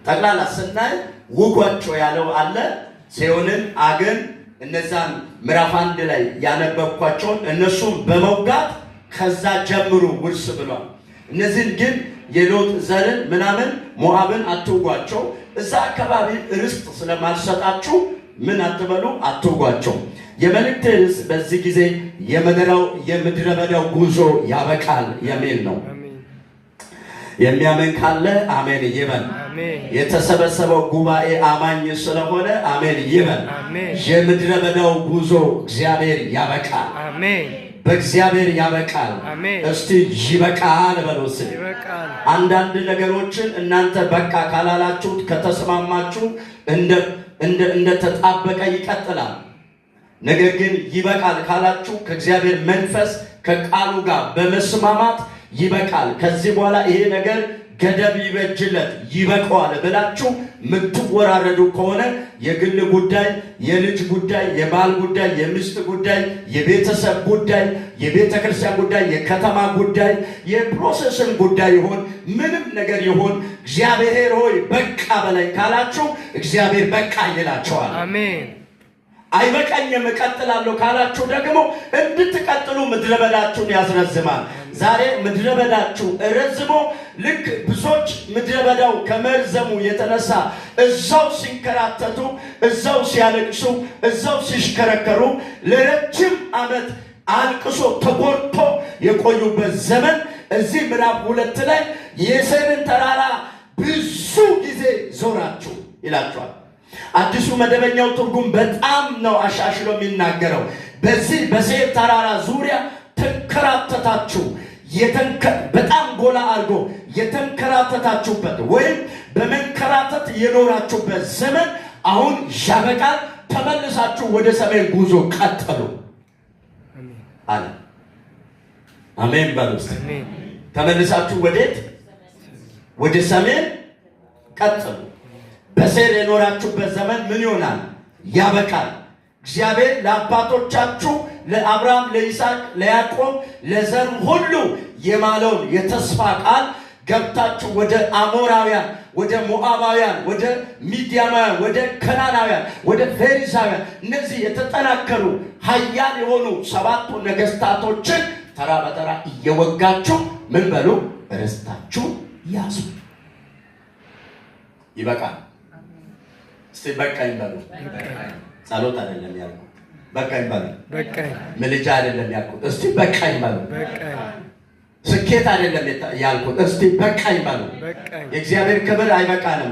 ጠቅላላ ስናይ ውጓቸው ያለው አለ። ሴዮንን፣ አግን፣ እነዛን ምዕራፍ 1 ላይ ያነበብኳቸውን እነሱን በመውጋት ከዛ ጀምሩ ውርስ ብሏል። እነዚህን ግን የሎጥ ዘርን ምናምን ሞዓብን አትውጓቸው፣ እዛ አካባቢ ርስት ስለማልሰጣችሁ ምን አትበሉ፣ አትውጓቸው። የመልእክት ርዕስ በዚህ ጊዜ የምድረ በዳው ጉዞ ያበቃል የሚል ነው። የሚያምን ካለ አሜን ይበል። የተሰበሰበው ጉባኤ አማኝ ስለሆነ አሜን ይበል። የምድረ በዳው ጉዞ እግዚአብሔር ያበቃል። በእግዚአብሔር ያበቃል። እስቲ ይበቃል በሉ። አንዳንድ ነገሮችን እናንተ በቃ ካላላችሁት፣ ከተስማማችሁ እንደ ተጣበቀ ይቀጥላል። ነገር ግን ይበቃል ካላችሁ ከእግዚአብሔር መንፈስ ከቃሉ ጋር በመስማማት ይበቃል፣ ከዚህ በኋላ ይሄ ነገር ገደብ ይበጅለት፣ ይበቃዋል ብላችሁ የምትወራረዱ ከሆነ የግል ጉዳይ፣ የልጅ ጉዳይ፣ የባል ጉዳይ፣ የሚስት ጉዳይ፣ የቤተሰብ ጉዳይ፣ የቤተ ክርስቲያን ጉዳይ፣ የከተማ ጉዳይ፣ የ process ን ጉዳይ ይሆን ምንም ነገር ይሆን እግዚአብሔር ሆይ በቃ በለኝ ካላችሁ እግዚአብሔር በቃ ይላችኋል። አሜን። አይበቃኝም እቀጥላለሁ ካላችሁ ደግሞ እንድትቀጥሉ ምድረ በዳችሁን ያስረዝማል። ዛሬ ምድረ በዳችሁ ረዝሞ ልክ ብዙዎች ምድረ በዳው ከመርዘሙ የተነሳ እዛው ሲንከራተቱ፣ እዛው ሲያለቅሱ፣ እዛው ሲሽከረከሩ ለረጅም ዓመት አልቅሶ ተጎድቶ የቆዩበት ዘመን እዚህ ምዕራፍ 2 ላይ የሴይርን ተራራ ብዙ ጊዜ ዞራችሁ ይላችኋል። አዲሱ መደበኛው ትርጉም በጣም ነው አሻሽሎ የሚናገረው። በዚህ በሴይር ተራራ ዙሪያ ተንከራተታችሁ፣ በጣም ጎላ አድርጎ የተንከራተታችሁበት ወይም በመንከራተት የኖራችሁበት ዘመን አሁን ያበቃል። ተመልሳችሁ ወደ ሰሜን ጉዞ ቀጥሉ አለ። አሜን በሉ እስቲ። ተመልሳችሁ ወዴት? ወደ ሰሜን ቀጥሉ። በሴይር የኖራችሁበት ዘመን ምን ይሆናል? ያበቃል። እግዚአብሔር ለአባቶቻችሁ ለአብርሃም፣ ለይስሐቅ፣ ለያዕቆብ፣ ለዘር ሁሉ የማለውን የተስፋ ቃል ገብታችሁ ወደ አሞራውያን፣ ወደ ሞዓባውያን፣ ወደ ሚዲያማውያን፣ ወደ ከናናውያን፣ ወደ ፌሪሳውያን፣ እነዚህ የተጠናከሩ ኃያል የሆኑ ሰባቱ ነገስታቶችን ተራ በተራ እየወጋችሁ ምን በሉ፣ ርስታችሁ ያዙ። ይበቃል። እስቲ በቃኝ በሉ። ጸሎት አይደለም ያልኩት፣ በቃኝ በሉ። ምልጃ አይደለም ያልኩት፣ እስቲ በቃኝ በሉ። ስኬት አይደለም ያልኩት፣ እስቲ በቃኝ በሉ። የእግዚአብሔር ክብር አይበቃንም።